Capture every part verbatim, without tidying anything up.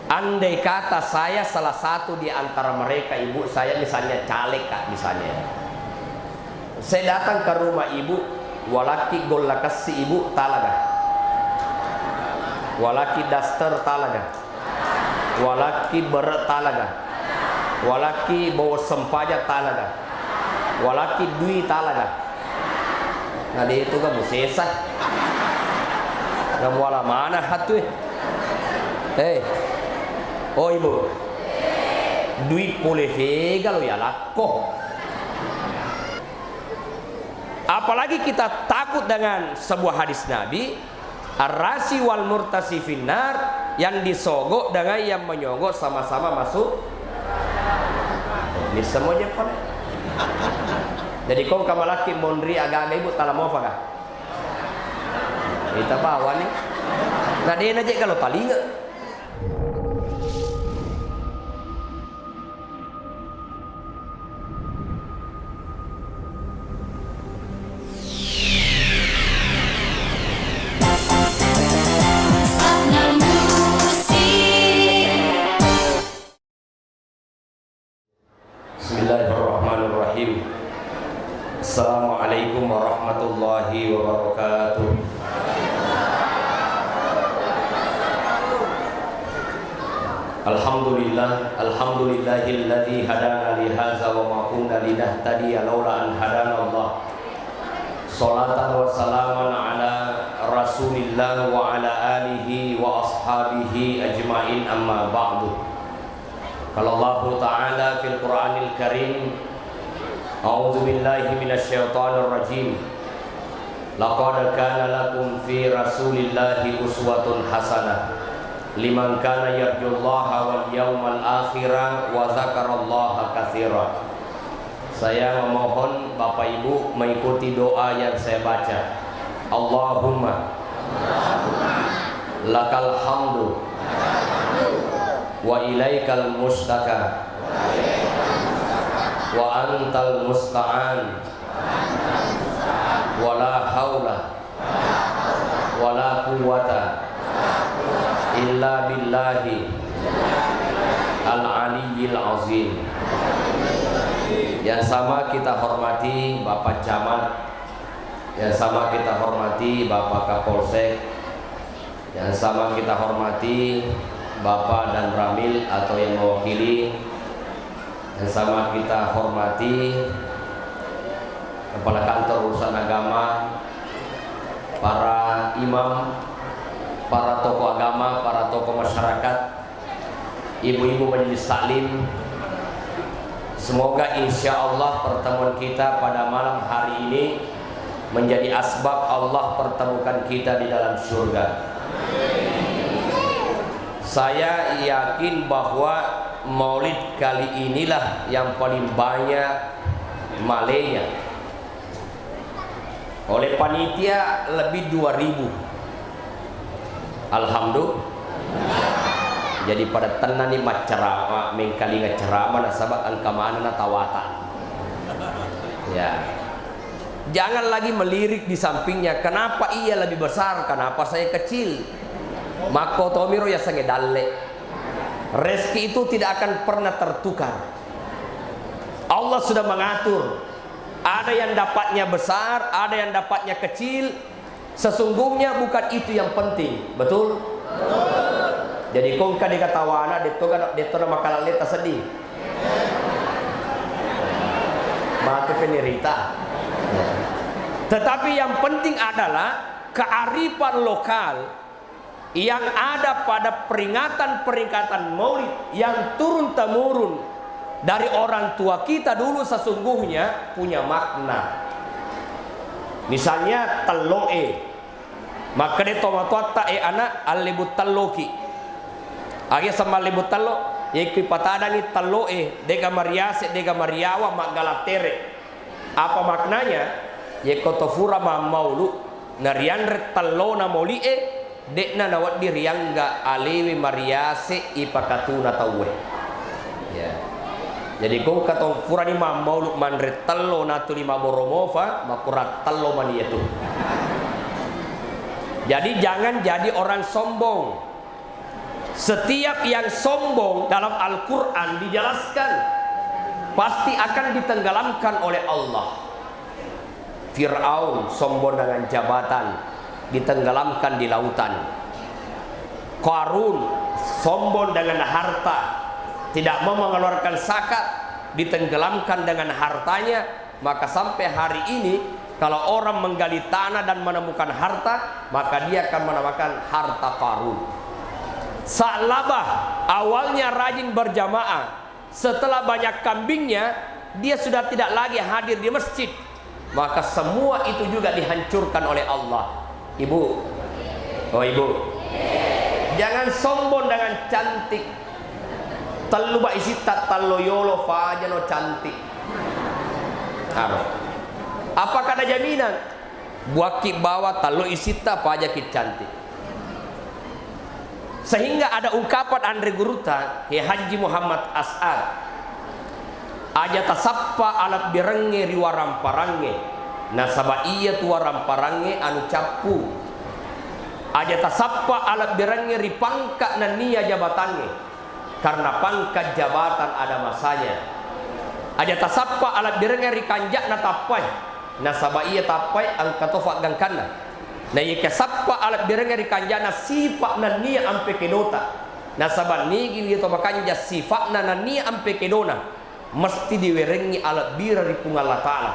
Andai kata saya salah satu di antara mereka, ibu saya misalnya caleg, Kak, misalnya. Saya datang ke rumah ibu, walakki golla kessi ibu, talaga. Walakki daster, talaga. Walakki bere, talaga. Walakki bawa sempaja, talaga. Walakki dui, talaga. Na de tu ga musesa. Na muala mana hatu e. Eh. Oh, ibu. Duit pole fega lo yalakko. Apalagi kita takut dengan sebuah hadis Nabi, "Ar-rasi wal murtasi finnar," yang disogok dengan yang menyogok sama-sama masuk. Ini semua je pole. Jadi kong kamalaki monri agama ibu tala mofa kah? Kita bawa nih. Nah, dia aja kalau talinga. Bismillahirrahmanirrahim. Assalamualaikum warahmatullahi wabarakatuh. Alhamdulillah, alhamdulillahilladzi hadana li hadza wa ma kunna linahtadiya laula an hadana Allah. Salatan wa salaman ala Rasulillah wa ala alihi wa ashabihi ajma'in, amma ba'du. Qala Allahu ta'ala fil Qur'anil Karim, a'udzu billahi minasy syaithanir rajim. Laqad kana lakum fi Rasulillahi uswatun hasanah liman kana yarjullaha wal yaumal akhira wa dzakarallaha katsira. Saya memohon Bapak Ibu mengikuti doa yang saya baca. Allahumma lakal hamdu wa ilaikal mustaka wa antal musta'an wa la haula wala quwwata illa billahi al aliyyil azim. Yang sama kita hormati Bapak Camat, yang sama kita hormati Bapak Kapolsek, yang sama kita hormati Bapak dan Ramil atau yang mewakili, yang sama kita hormati Kepala Kantor Urusan Agama, para imam, para tokoh agama, para tokoh masyarakat, ibu-ibu majelis taklim. Semoga insya Allah pertemuan kita pada malam hari ini menjadi asbab Allah pertemukan kita di dalam surga. Saya yakin bahwa maulid kali inilah yang paling banyak malenya. Oleh panitia lebih dua ribu. Alhamdulillah. Jadi pada tenani maccerama, mengkalinga cerama nasaba engka manenna tawata. Ya. Jangan lagi melirik di sampingnya, kenapa ia lebih besar, kenapa saya kecil? Makko tomiro yasengnge dalle. Rezeki itu tidak akan pernah tertukar. Allah sudah mengatur. Ada yang dapatnya besar, ada yang dapatnya kecil. Sesungguhnya bukan itu yang penting. Betul? Jadi kongka dega tawana, detto ga, detto na makalalle tasedding. Mate penderita. Tetapi yang penting adalah kearifan lokal yang ada pada peringatan-peringatan Maulid yang turun-temurun dari orang tua kita dulu sesungguhnya punya makna. Misalnya tello'e, makkeda tomatoatta, "E ana, allebu telloki." Age semmallebu tello, yekko ipatadangi tello'e, dega mariase, dega mariawa, maggala tere. Apa maknanya? Yekko to fura mammaulu, narianre tellona moli'e, de'na nawedding riangga alewe mariase ipakatuna tauwe. Ya. Jadi kongka to furani mammaulu manre tello natuli mabboro mofa, makurang tello mani iyatu. Jadi jangan jadi orang sombong. Setiap yang sombong dalam Al-Quran dijelaskan pasti akan ditenggelamkan oleh Allah. Fir'aun sombong dengan jabatan, ditenggelamkan di lautan. Qarun sombong dengan harta, tidak mau mengeluarkan zakat, ditenggelamkan dengan hartanya. Maka sampai hari ini, kalau orang menggali tanah dan menemukan harta, maka dia akan menamakan harta Qarun. Sa'labah awalnya rajin berjamaah, setelah banyak kambingnya, dia sudah tidak lagi hadir di masjid. Maka semua itu juga dihancurkan oleh Allah. Ibu, oh ibu, jangan sombong dengan cantik. Tellu ba isitta, tallo yolo, fajano cantik. Aro. Apakah ada jaminan? Buakki bawa tallo isitta, pajaki cantik. Sehingga ada ungkapan anre guruta, Kiai Haji Muhammad As'ad, "Aja tasappa alebbirengnge ri waramparangnge, nasaba iyatu waramparangnge anu cappu. Aja tasappa alebbirengnge ri pangka nennia jabatangnge, karena pangkat jabatan ada masanya. Aja tasappa alebbirengnge ri kanja'na tappae, nasaba iya tappae engka to faggangkanna. Na iyake sappa alebbirengnge ri kanja'na sifa nennia ampe kedota. Nasaba nigi iya to makanja sifa'na nennia ampe kedona, mesti diwerengngi alebbireng ri Puang Allah Ta'ala.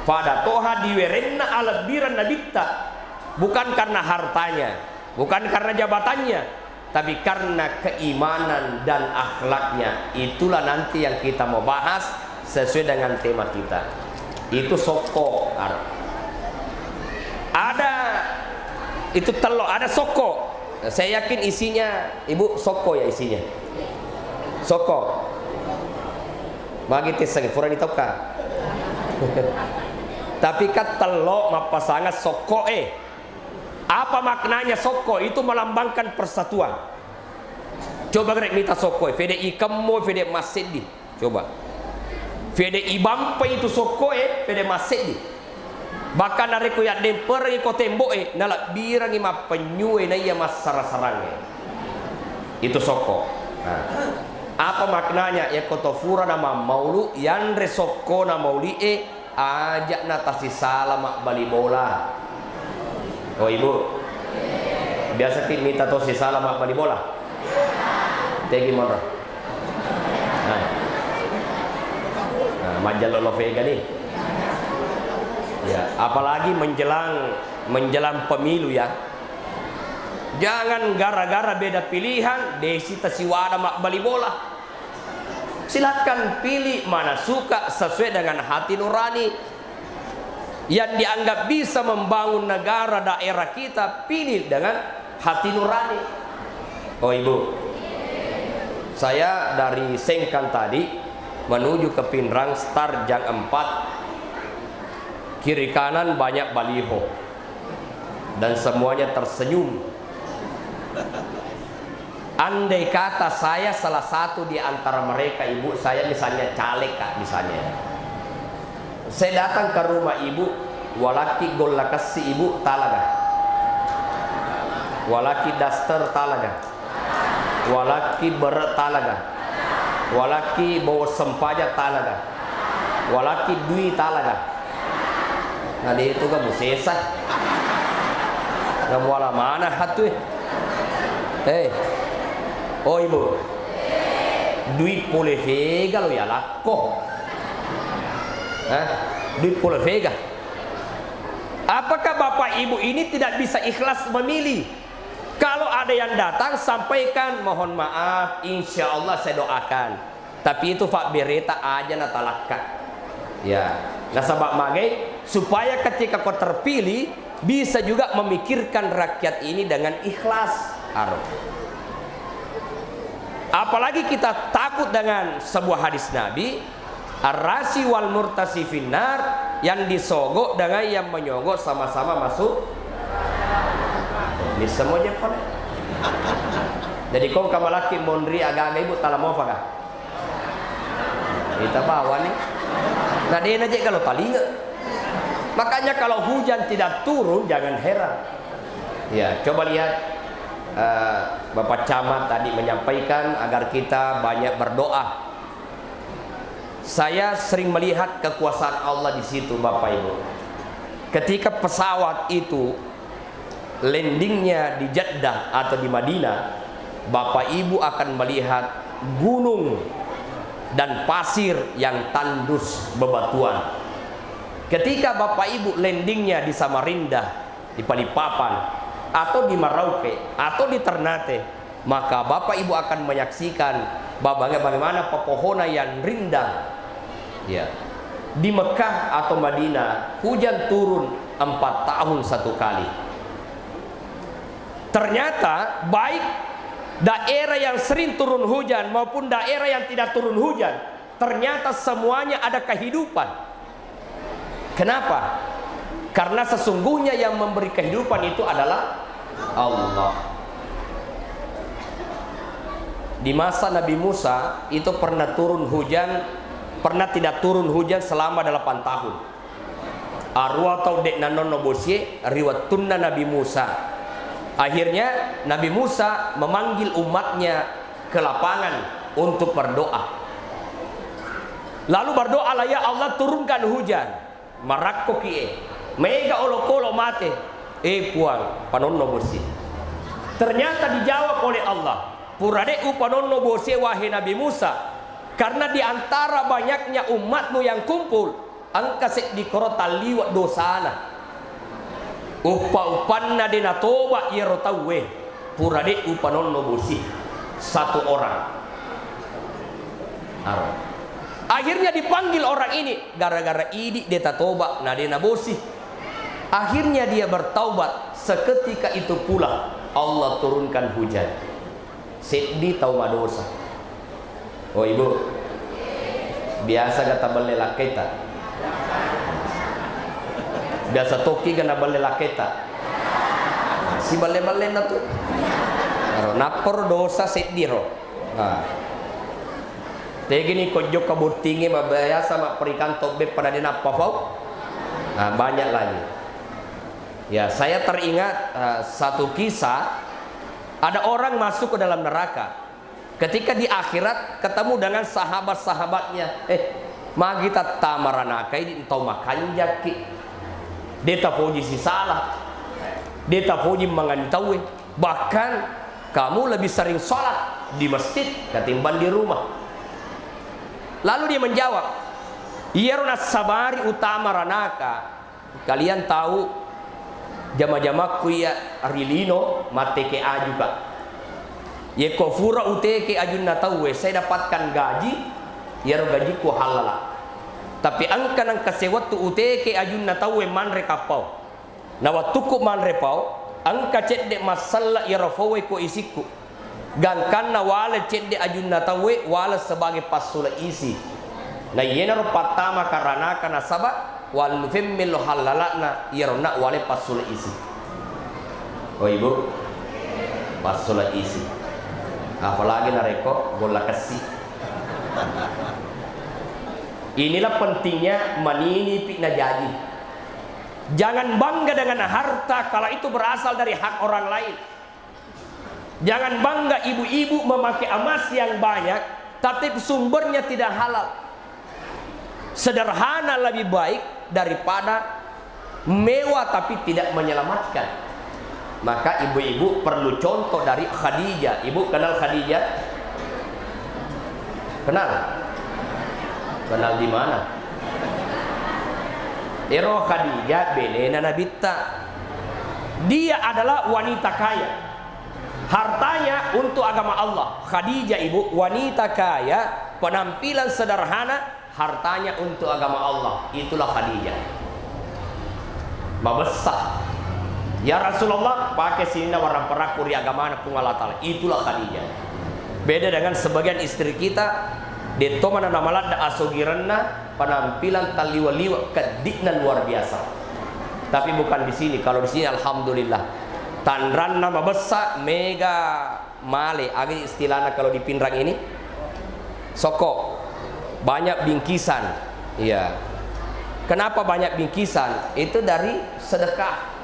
Pada toha diwerenna alebbireng Nabitta, bukan karena hartanya, bukan karena jabatannya, tapi karena keimanan dan akhlaknya. Itulah nanti yang kita mau bahas sesuai dengan tema kita. Itu sokko. Ada itu tello, ada sokko. Saya yakin isinya, Ibu, sokko ya isinya. Sokko. Magi tesseng, fura ditauka. Tapi kan tello mappasangeng sokko e. Apa maknanya sokko? Itu melambangkan persatuan. Coba gere mita sokko e, fede ikemmo, fede masseddi. Coba. Fede ibampa itu sokko e, fede masseddi. Bahkan narekko yaddemperengi ko tembo e, nalebbirengi mappenyue naiya massara-sarangnge. Itu sokko. Nah. Apa maknanya? Yakko to furana mammaulu, yanre sokkona mauli e, aja'na tasisala mabbali bola. Oh, Ibu. Biasa ki mita to sisala mabbali bola? Tegi monro. Nah. Nah, majjallo lo vega nih. Ya, apalagi menjelang, menjelang pemilu ya. Jangan gara-gara beda pilihan, desi tasiwada mabbali bola. Silakan pilih mana suka sesuai dengan hati nurani. Yang dianggap bisa membangun negara daerah kita, pilih dengan hati nurani. Oh, Ibu, saya dari Sengkang tadi menuju ke Pinrang start jam empat. Kiri kanan banyak baliho. Dan semuanya tersenyum. Andai kata saya salah satu di antara mereka, Ibu, saya misalnya caleg, Kak, misalnya. Saya datang ke rumah Ibu, walakki golla kessi, Ibu, talaga. Walakki daster, talaga. Walakki bere talaga. Walakki bowo sempaja talaga. Walakki dui talaga. Na de tu ga musesa. Na muala mana hatu e. Eh. Oh, Ibu. Duit pole vega lo yalakko. Hah? Duit pole vega. Apakah Bapak Ibu ini tidak bisa ikhlas memilih? Kalau ada yang datang, sampaikan, "Mohon maaf, insya Allah saya doakan." Tapi itu fabbereta aja natalakka. Ya, nasaba magai, supaya ketika kau terpilih, bisa juga memikirkan rakyat ini dengan ikhlas. Aro. Apalagi kita takut dengan sebuah hadis Nabi, "Ar-rasi wal murtasi finnar," yang disogok dengan yang menyogok sama-sama masuk. Bisa mo je pale. Jadi kong kamalaki monri agaga ibu tala mofa ka? Ita bawa nih. Nah, dena je kalau talinga. Makanya kalau hujan tidak turun, jangan heran. Ya, coba lihat, eh, Bapak Camat tadi menyampaikan agar kita banyak berdoa. Saya sering melihat kekuasaan Allah di situ, Bapak Ibu. Ketika pesawat itu landingnya di Jeddah atau di Madinah, Bapak Ibu akan melihat gunung dan pasir yang tandus bebatuan. Ketika Bapak Ibu landingnya di Samarinda, di Balikpapan, atau di Merauke, atau di Ternate, maka Bapak Ibu akan menyaksikan baga-, bagaimana pepohonan yang rindang. Ya. Di Mekah atau Madinah, hujan turun empat tahun satu kali. Ternyata, baik daerah yang sering turun hujan maupun daerah yang tidak turun hujan, ternyata semuanya ada kehidupan. Kenapa? Karena sesungguhnya yang memberi kehidupan itu adalah Allah. Di masa Nabi Musa itu pernah turun hujan, pernah tidak turun hujan selama delapan tahun. Aruwa tau de' nanonno bosie ri wettunna Nabi Musa. Akhirnya Nabi Musa memanggil umatnya ke lapangan untuk berdoa. Lalu berdoalah, "Ya Allah, turunkan hujan." Marakkoki e. Mega olokolo mate. "Eh Puang, panonno bosi." Ternyata dijawab oleh Allah, "Pura de' upanonno bosi, wahai Nabi Musa, karena di antara banyaknya umatmu yang kumpul, engka seddi koro talliwe' dosana. Uppa-uppanna de' natoba' iyaro tauwe, pura de' upanonno bosi." Satu orang. Aro. Akhirnya dipanggil orang ini, gara-gara idi' de' tatoba' na de' nabosi. Akhirnya dia bertaubat, seketika itu pula Allah turunkan hujan. Seddi tau madosa. Oh Ibu, biasa ga tabelle lakketa? Biasa tokki ga nabelle lakketa? Siballe-ballenna tu. Aro, napparo dosa seddi ro. Nah. Tegini ko jokka bottingnge, mabiasa mapperikang tobbe pada de' nappa fau. Nah, banyak lagi. Ya, saya teringat, eh, satu kisah, ada orang masuk ke dalam neraka. Ketika di akhirat ketemu dengan sahabat-sahabatnya, "Eh, magi tattama ranaka idi' tau makanjakki. De' tafoji sisala. De' tafoji mangani tauwe. Bahkan kamu lebih sering sholat di masjid ketimbang di rumah." Lalu dia menjawab, "Iyaro nassabari utama ranaka, kalian tahu jama-jamakku iya ri lino matteke ajuka. Yekko fura uteke ajunna tauwe, saya dapatkan gaji, iyaro gajikku hallala. Tapi engka nengka sewettu uteke ajunna tauwe manre kappau. Na wettukku manre pau, engka cedde' massella iyaro fauwe ko isikku. Gangkanna wale cedde' ajunna tauwe, wale sebagai passula isi. Na iyenaro pattama karanaka nasaba' wallu femmello hallala'na iyaro na wale passula isi." Oh Ibu, passula isi. Apalagi narekko golla kessi. Inilah pentingnya maninipi najaji. Jangan bangga dengan harta kalau itu berasal dari hak orang lain. Jangan bangga ibu-ibu memakai emas yang banyak, tapi sumbernya tidak halal. Sederhana lebih baik daripada mewah tapi tidak menyelamatkan. Maka ibu-ibu perlu contoh dari Khadijah. Ibu kenal Khadijah? Kenal? Kenal di mana? Ero Khadijah, belena Nabitta. Dia adalah wanita kaya. Hartanya untuk agama Allah. Khadijah, Ibu, wanita kaya, penampilan sederhana, hartanya untuk agama Allah. Itulah Khadijah. Mabessa. "Ya Rasulullah, pake sininna warang perakku ri agamana Puang Allah Ta'ala." Itulah Khadijah. Beda dengan sebagian istri kita, de' to mana namaladda asogirenna, penampilan talliwe-liwe, keddi'na luar biasa. Tapi bukan di sini. Kalau di sini, alhamdulillah. Tanranna mabessa, mega male, aga istilahna kalau di Pinrang ini? Soko. Banyak bingkisan. Iya. Kenapa banyak bingkisan? Itu dari sedekah.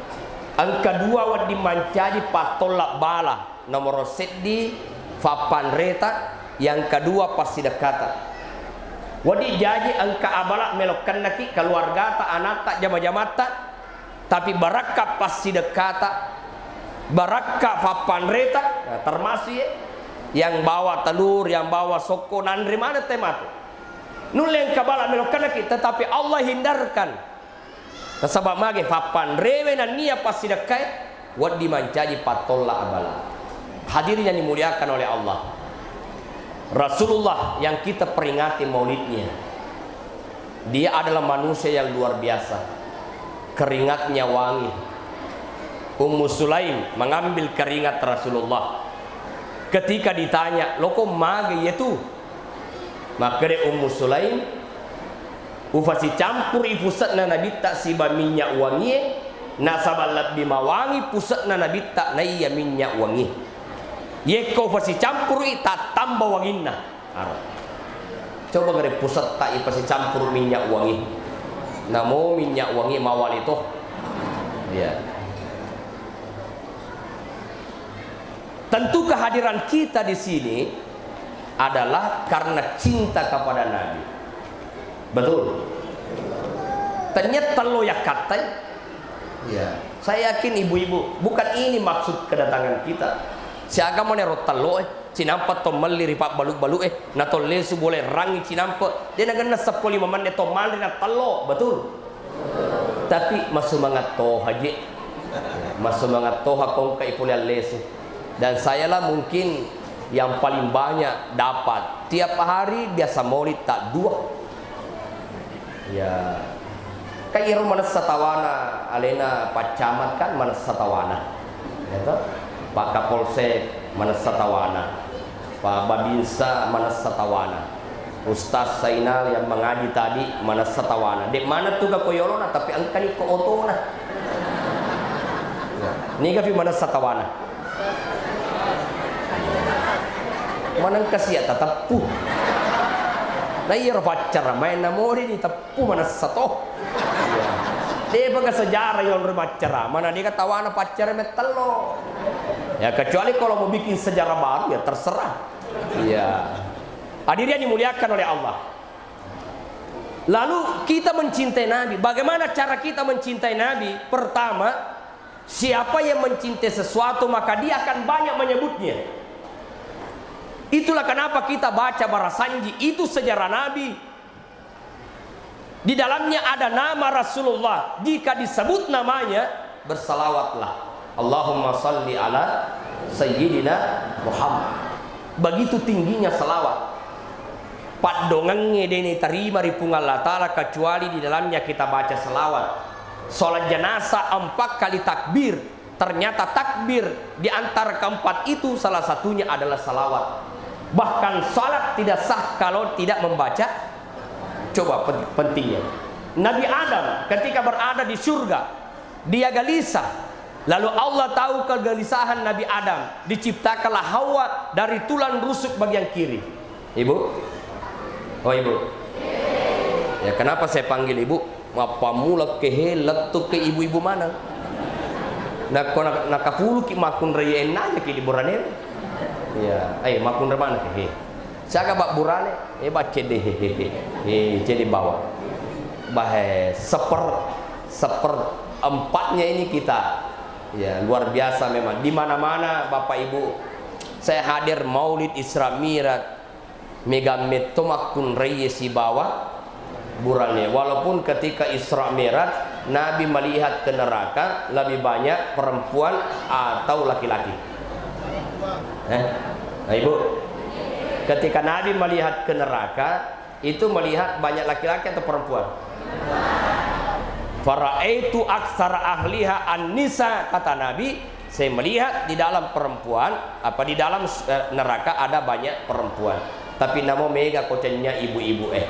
Engka dua wedding mancaji pattolla bala. Nomoro seddi, fappanreta, yang kedua, passidekkata. Wedding jaji engka abala melokkennaki keluargata, anatta, jama-jamatta, tapi barakka passidekkata, barakka fappanreta, nah, termasuk ye, yang bawa telur, yang bawa sokko, nanre maneng teh matu. Nulle engka bala melokkennaki, tetapi Allah hindarkan. Nasaba mage fappanrewe nennia passidekkae, wedding mancaji pattolla abala. Hadirin yang dimuliakan oleh Allah, Rasulullah yang kita peringati maulidnya, dia adalah manusia yang luar biasa. Keringatnya wangi. Ummu Sulaim mengambil keringat Rasulullah. Ketika ditanya, "Loko mage yetu?" Makkeda Ummu Sulaim, "Ufasicampuri puse'na Nabitta siba minnya wangie, nasaba lebbi mawangi puse'na Nabitta naiya minnya wangie. Yekko ufasicampuri, tattamba wanginna." Aro. Coba gare pusetta ipasicampuru minnya wangi. Namo minnya wangi mawali toh. Iya. Tentu kehadiran kita di sini adalah karena cinta kepada Nabi. Betul? Tanya tello yakkatai. Ya, saya yakin ibu-ibu, bukan ini maksud kedatangan kita. Siaga mo nero tello, eh, cinampa to melli ri pabbalu-balu, eh, na to lesu boleh rangi cinampa. Dia nagenna seppulo lima menit to manre na tello, betul? Tapi massemangat toha je. Massemangat toha kongka ipole allesu. Dan saya lah mungkin yang paling banyak dapat. Tiap hari biasa maulid tak dua. Ya. Kan iro manessa tawana alena Pak Camat kan manessa tawana. Ya toh? Pak Kapolsek manessa tawana. Pak Babinsa manessa tawana. Ustaz Sainal yang mengaji tadi manessa tawana. Dek mana tuga ko yolona tapi engkani ko otona. Ya. Niga fi manessa tawana. Manengka sia tateppu. Na iyaro paccara maenna modi ni teppu manessa to. Iya. Depa ga sejarah yonro paccara, mana deka tawana paccara mettello. Ya kecuali kalau mau bikin sejarah baru ya terserah. Iya. Hadirin yang dimuliakan oleh Allah. Lalu kita mencintai Nabi. Bagaimana cara kita mencintai Nabi? Pertama, siapa yang mencintai sesuatu, maka dia akan banyak menyebutnya. Itulah kenapa kita baca Barasanji, itu sejarah Nabi. Di dalamnya ada nama Rasulullah. Jika disebut namanya, bersalawatlah. Allahumma salli ala Sayyidina Muhammad. Begitu tingginya salawat. Paddongengnge de' natarima ri Puang Allah Ta'ala kecuali di dalamnya kita baca salawat. Salat jenazah empat kali takbir. Ternyata takbir di antara keempat itu salah satunya adalah salawat. Bahkan salat tidak sah kalau tidak membaca. Coba pen-, pentingnya. Nabi Adam ketika berada di surga, dia gelisah. Lalu Allah tahu kegelisahan Nabi Adam, diciptakanlah Hawa dari tulang rusuk bagian kiri. Ibu? Oh, Ibu. Ya, kenapa saya panggil Ibu? Mappammula kehe, lettu ke ibu-ibu maneng. Nakko na-, nakafuluki makkunrai ennanya ki di burane. Ya, eh, makkunrai mana kehe? Siaga bak burane? Eh, baccede, hehehe. Eh, jadi bawa. Bahe, seper, seperempatnya ini kita. Ya, luar biasa memang. Di mana-mana, Bapak Ibu, saya hadir maulid Isra Mi'raj, mega metto makkunraie sibawa burane. Walaupun ketika Isra Mi'raj, Nabi melihat ke neraka lebih banyak perempuan atau laki-laki? Eh? Nah, Ibu, ketika Nabi melihat ke neraka, itu melihat banyak laki-laki atau perempuan? "Fara'aitu aksara ahliha an-nisa," kata Nabi, "Saya melihat di dalam perempuan, apa di dalam, eh, neraka ada banyak perempuan. Tapi namo mega kocennya ibu-ibu, eh.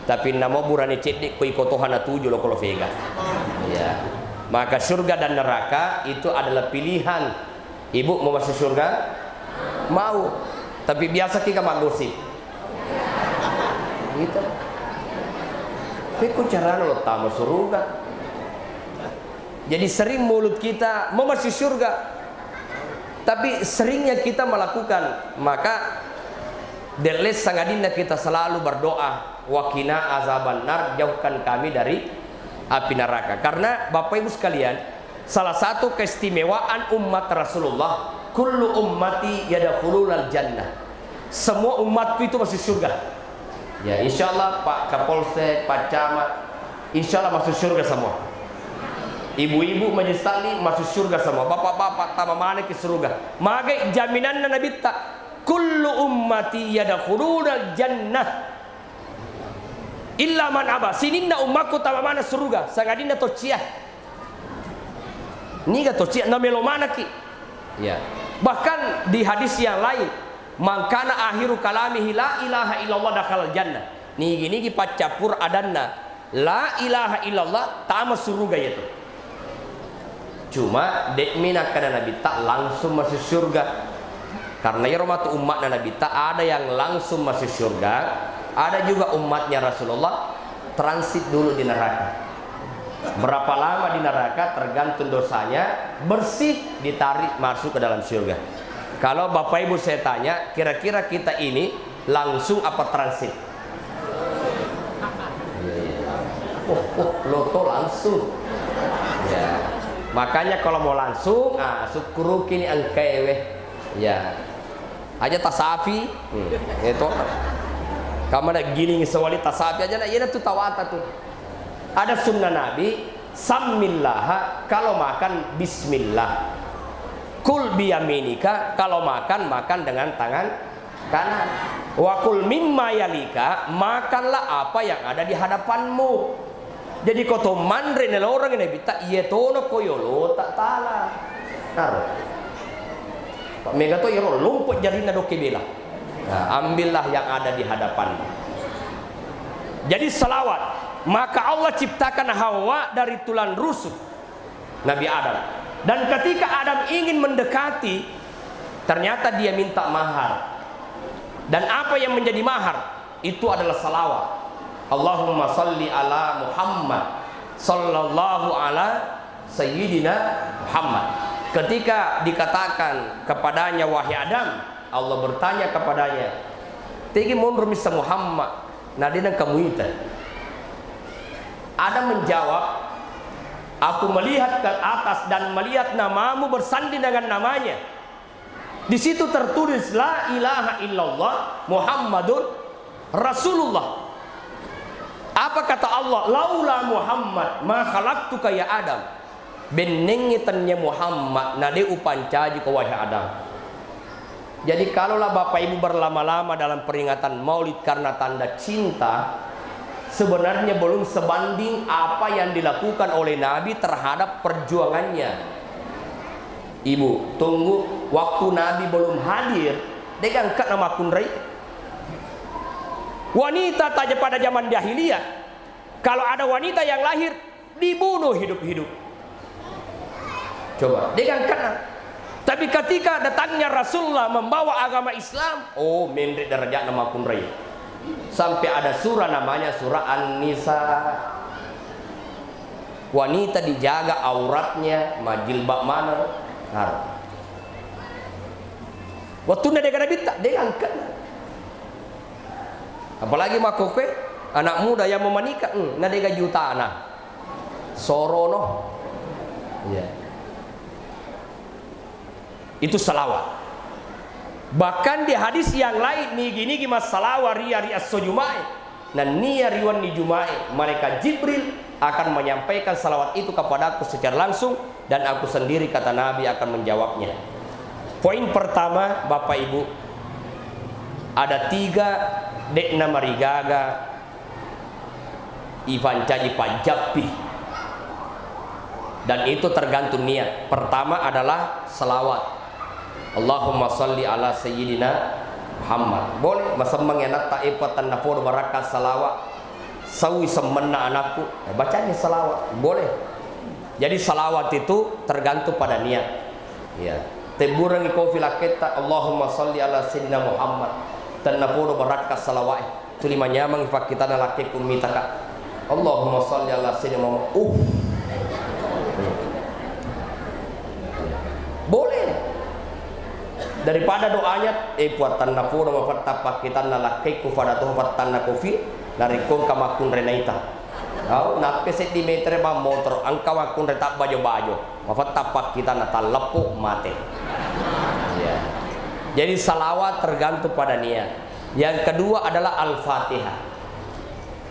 Tapi namo burane cedde ko iko toha natuju lo kolo fega." Ya. Maka surga dan neraka itu adalah pilihan. Ibu mau masuk surga? Mau. Tapi biasa kita maggosip. Gitu. Pekko carana lo tama surga. Jadi sering mulut kita mau masuk surga. Tapi seringnya kita melakukan, maka delle sangadinna kita selalu berdoa, "Waqina azabannar," jauhkan kami dari api neraka. Karena Bapak Ibu sekalian, salah satu keistimewaan umat Rasulullah, "Kullu ummati yadkhulunal jannah." Semua umatku itu masuk surga. Ya, insya Allah Pak Kapolsek, Pak Camat, insya Allah masuk surga semua. Ibu-ibu majelis taklim masuk surga semua. Bapak-bapak tama maneng ki surga. Magai jaminanna Nabitta, "Kullu ummati yadkhulunal jannah illa man aba." Sininna ummakku tama maneng surga, sangadinna tocciya. Niga tocciya namelo manekki. Ya. Bahkan di hadis yang lain, "Man kana akhiru kalamihi la ilaha illallah dakhalal jannah." Nigi-nigi paccappur adanna la ilaha illallah, tama suruga iyatu. Cuma de'mi nakkeda Nabitta langsung masuk surga. Karena iyaro matu umma'na Nabitta ada yang langsung masuk surga, ada juga umatnya Rasulullah transit dulu di neraka. Berapa lama di neraka tergantung dosanya, bersih ditarik masuk ke dalam surga. Kalau Bapak Ibu saya tanya, kira-kira kita ini langsung apa transit? Oh, oh, loto langsung. Ya. Makanya kalau mau langsung, ah, sukkuruki ni engkae we. Ya. Aja tasafi. Hmm, itu. Kamana giling sewali tasafi aja na, iyana tu tawata tu. Ada sunnah Nabi, "Sammillaha," kalau makan bismillah. "Kul biyaminika," kalau makan, makan dengan tangan kanan. "Wa kul mimma yalika," makanlah apa yang ada di hadapanmu. Jadi ko to manre naloreng Nabitta, iye tono ko yolota tala. Naro. Mega to iyaro lompo jarinna dokke bela. Nah, ambillah yang ada di hadapanmu. Jadi salawat, maka Allah ciptakan Hawa dari tulang rusuk Nabi Adam. Dan ketika Adam ingin mendekati, ternyata dia minta mahar. Dan apa yang menjadi mahar? Itu adalah salawat. "Allahumma salli ala Muhammad, sallallahu ala Sayyidina Muhammad." Ketika dikatakan kepadanya, "Wahai Adam," Allah bertanya kepadanya, "Tegi monro missa Muhammad, na de nengka muita?" Adam menjawab, "Aku melihat ke atas dan melihat namamu bersanding dengan namanya. Di situ tertulis, 'La ilaha illallah Muhammadun Rasulullah.'" Apa kata Allah? "Laula Muhammad ma khalaqtuka ya Adam." Bennengngi tennia Muhammad, na de upancaji ko, wahai Adam. Jadi, kalaulah Bapak Ibu berlama-lama dalam peringatan Maulid karena tanda cinta, sebenarnya belum sebanding apa yang dilakukan oleh Nabi terhadap perjuangannya. Ibu, tunggu, waktu Nabi belum hadir, dega engka namakkunrai. Wanita taja pada zaman jahiliyah, kalau ada wanita yang lahir, dibunuh hidup-hidup. Coba, dega engkana. Tapi ketika datangnya Rasulullah membawa agama Islam, oh, menre derajatna makkunrai. Sampai ada surah namanya surah An-Nisa. Wanita dijaga auratnya, majilbab mana, harus. Wattunna dega Nabitta, dega engkana. Apalagi makkokkoe, anak muda yang mau menikah, hmm, na dega jutana. Sorono. Iya. Itu salawat. Bahkan di hadis yang lain, nigi-nigi massalawa ria ri esso Jumae, nennia ri wenni Jumae, malaikat Jibril akan menyampaikan salawat itu kepadaku secara langsung, dan aku sendiri, kata Nabi, akan menjawabnya. Poin pertama, Bapak Ibu, ada tiga de'na marigaga ifancaji pajjappi. Dan itu tergantung niat. Pertama adalah selawat. Allahumma salli ala sayyidina Muhammad. Boleh, masemmeng anatta, epa tennapodo barakka salawat. Saui semmenna anakku, eh, bacani salawat. Boleh. Jadi salawat itu tergantung pada niat. Ya. Tebburengngi kofi lakketta, Allahumma salli ala sayyidina Muhammad. Tennapodo barakka salawat. Tuli manyameng fakkitana lakkekku mitaka. Allahumma salli ala sayyidina Muhammad. Uh. Boleh. Daripada doanya, eh, Puang, tennapodo mafetta pakkitanna lakkaikku, fada to fattanna kofi, narekko engka makkunrai naita. Au, nappe seddi metere bang motoro, engka makkunrai tabbajo-bajo, mafetta pakkitanna talleppo, mate. Iya. Jadi salawat tergantung pada niat. Yang kedua adalah Al-Fatihah.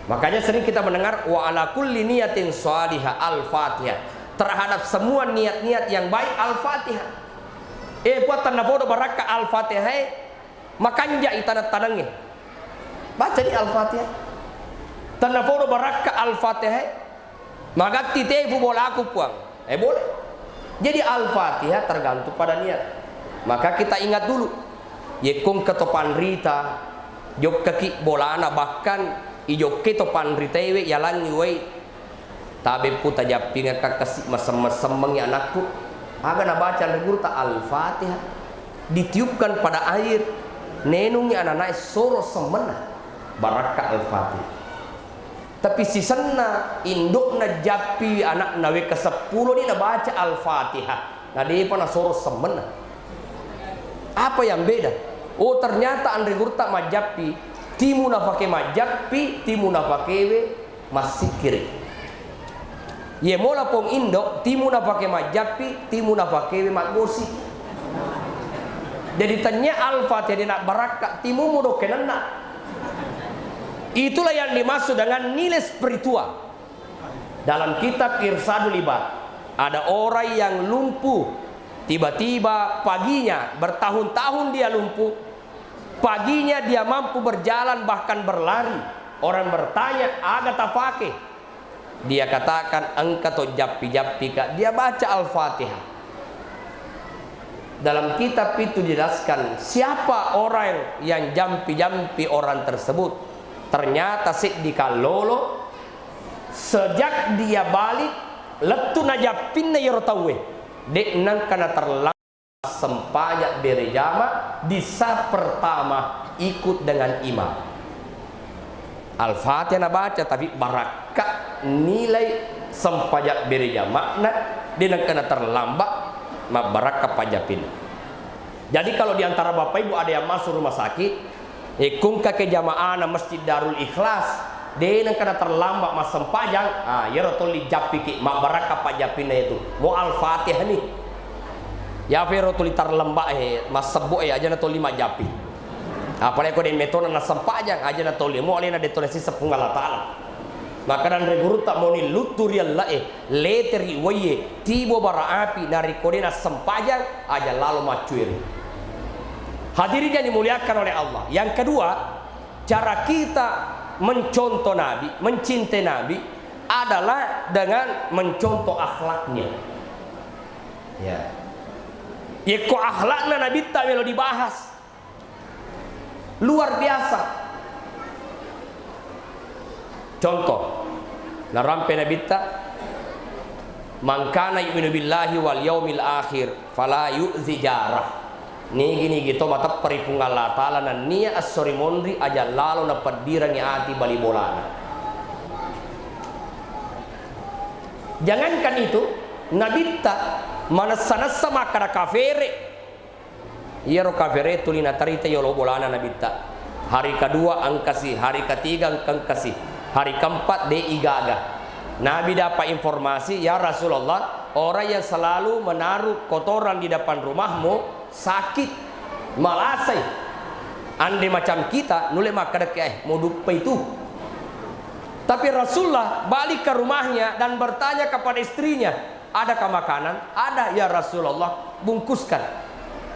Makanya sering kita mendengar, "Wa ala kulli niyatin shalihah Al-Fatihah." Terhadap semua niat-niat yang baik, Al-Fatihah. Eh, Puang, tennapodo barakka Al-Fatihah, eh, makanja i taneng-tanengnge. Baca di Al-Fatihah. Tennapodo barakka Al-Fatihah, eh, magatti tefu bolaku, Puang. Eh, boleh. Jadi Al-Fatihah tergantung pada niat. Maka kita ingat dulu. Yekkong keto panrita, jokkaki bolana, bahkan ijokkai to panritaewe yalangngi wai. Tabe pu tajappingekka kasi masemmeng-semmengngi anakku. Aga nabaca anre gurutta? Al-Fatihah. Ditiupkan pada air. Nenungngi ananae soro semmenna. Barakka Al-Fatihah. Tapi sisenna indokna jappi anakna wekka seppulo ni nabaca Al-Fatihah. Na depa nasoro semmenna. Apa yang beda? Oh, ternyata anre gurutta majjappi, timu nafake majjappi, timu nafakewe massikkiri. Ye mola pong indo, timu nafake majjappi, timu nafakewe maggosi. Jadi tennia Al-Fatihah de nabbarakka, timumu dokkenenna. Itulah yang dimaksud dengan nilai spiritual. Dalam kitab Irsadul Ibad, ada orang yang lumpuh, tiba-tiba paginya, bertahun-tahun dia lumpuh, paginya dia mampu berjalan bahkan berlari. Orang bertanya, "Aga tafake?" Dia katakan, "Engka to jappi-jappika." Dia baca Al-Fatihah. Dalam kitab itu dijelaskan siapa orang yang jampi-jampi orang tersebut. Ternyata seddi kallolo, sejak dia balik, lettu najappinna iyaro tauwe. De nengka naterlambat sempajang berejama di saf pertama ikut dengan imam. Al-Fatihah nabaca, tapi barakka nilai sempajang berejama'na, de nengka naterlambat, mabbarakka pajjappinna. Jadi kalau di antara Bapak Ibu ada yang masuk rumah sakit, eh, kungkake jamaahna Masjid Darul Ikhlas, de nengka naterlambat massempajang, ah, iyaro tolli jappiki, mabbarakka pajjappinna itu. Mo Al-Fatihah ni. Yafa ero tuli tarlemba e, massebbo e, aja na toli majjapi. Apalagi ko de metona nassempajang, aja na toli. Mo alena de tona siseng Puang Allah Taala. Maka nanre gurutta moni luttu ri ella e, lete ri wai e, tibo bara api, narekko de nassempajang, aja lalo maccueri. Hadirin yang dimuliakan oleh Allah. Yang kedua, cara kita mencontoh Nabi, mencintai Nabi adalah dengan mencontoh akhlaknya. Ya. Yekko akhlakna Nabitta melo dibahas. Luar biasa. Contoh, narampe Nabitta, "Man kana yu'minu billahi wal yaumil akhir fala yu'zi jarah." Nigi-nigi to mateppa ri Puang Allah Taala nennia esso ri monri, aja lalo napeddirengngi ati bali bolana. Jangankan itu, Nabitta manessa-nessa makkada kafere. Iyaro kafere tuli natarita yolo bolana Nabitta. Hari kedua engkasi, hari ketiga engkasi, hari keempat de igaga. Nabi dapat informasi, "Ya Rasulullah, orang yang selalu menaruh kotoran di depan rumahmu sakit, malasai." Andre macam kita, nulle makkadakki, "Eh, mau duppa itu." Tapi Rasulullah balik ke rumahnya dan bertanya kepada istrinya, "Adakah makanan?" "Ada, ya Rasulullah, bungkuskan."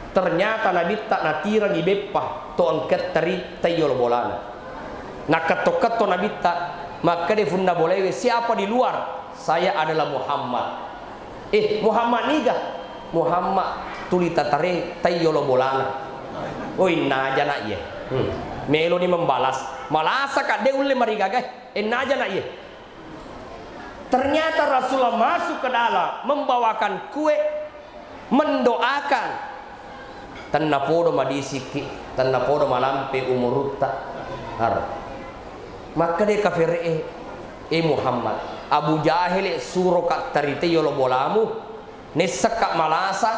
Ternyata Nabitta natirangi beppa to engketta ri taiyolo bolana. Naketto-ketto Nabitta, makkeda funna bolewe, "Siapa di luar?" "Saya adalah Muhammad." "Eh, Muhammad niga?" "Muhammad tuli tatare taiyolo bolana." "Oh, innaja nak iye." Hmm. Meloni membalas. Malasa kadde ulle marigaga. "Eh, innaja nak iye." Ternyata Rasulullah masuk ke dalam, membawakan kue, mendoakan. Tennapodo madisikki, tennapodo malampe umurutta. Har. Makkeda kafere'e, "Eh Muhammad, Abu Jahil suroka tarite yolo bolamu, nessekka malasa,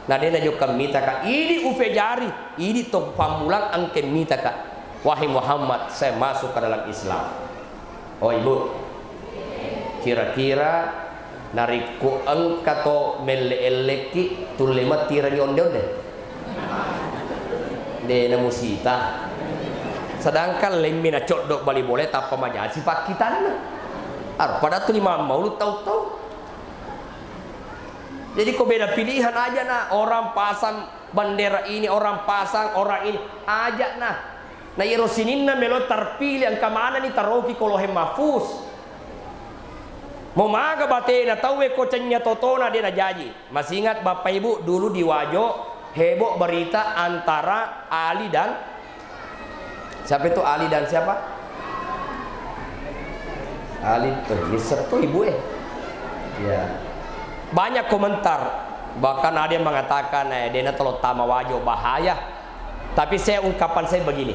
Na de' najokka mitaka, idi ufejari, idi to pammulang engke mitaka. Wahai Muhammad, saya masuk ke dalam Islam. Oh, Ibu, kira-kira narekko engka to melle-ellekki, tulle mattirengi onde-onde? De' namusita. Sedangkan lemmi nacoddo bali bola tappa majaji pakkitanna. Aro pada tu lima maulu tau-tau. Jadi ko beda pilihan aja na, orang pasang bendera ini, orang pasang, orang ini, aja na. Na iyaro sininna melo terpilih, engka manenni taroki ko Lauhil Mahfuz. Mo maga batena tauwe ko cennya totona de' najaji. Masih ingat Bapak Ibu dulu di Wajo heboh berita antara Ali dan Siapa itu Ali dan siapa? Ali, eh, nyesek tuh ibu, eh. Ya. Banyak komentar, bahkan ada yang mengatakan, eh, dena telo tama Wajo, bahaya. Tapi saya, ungkapan saya begini.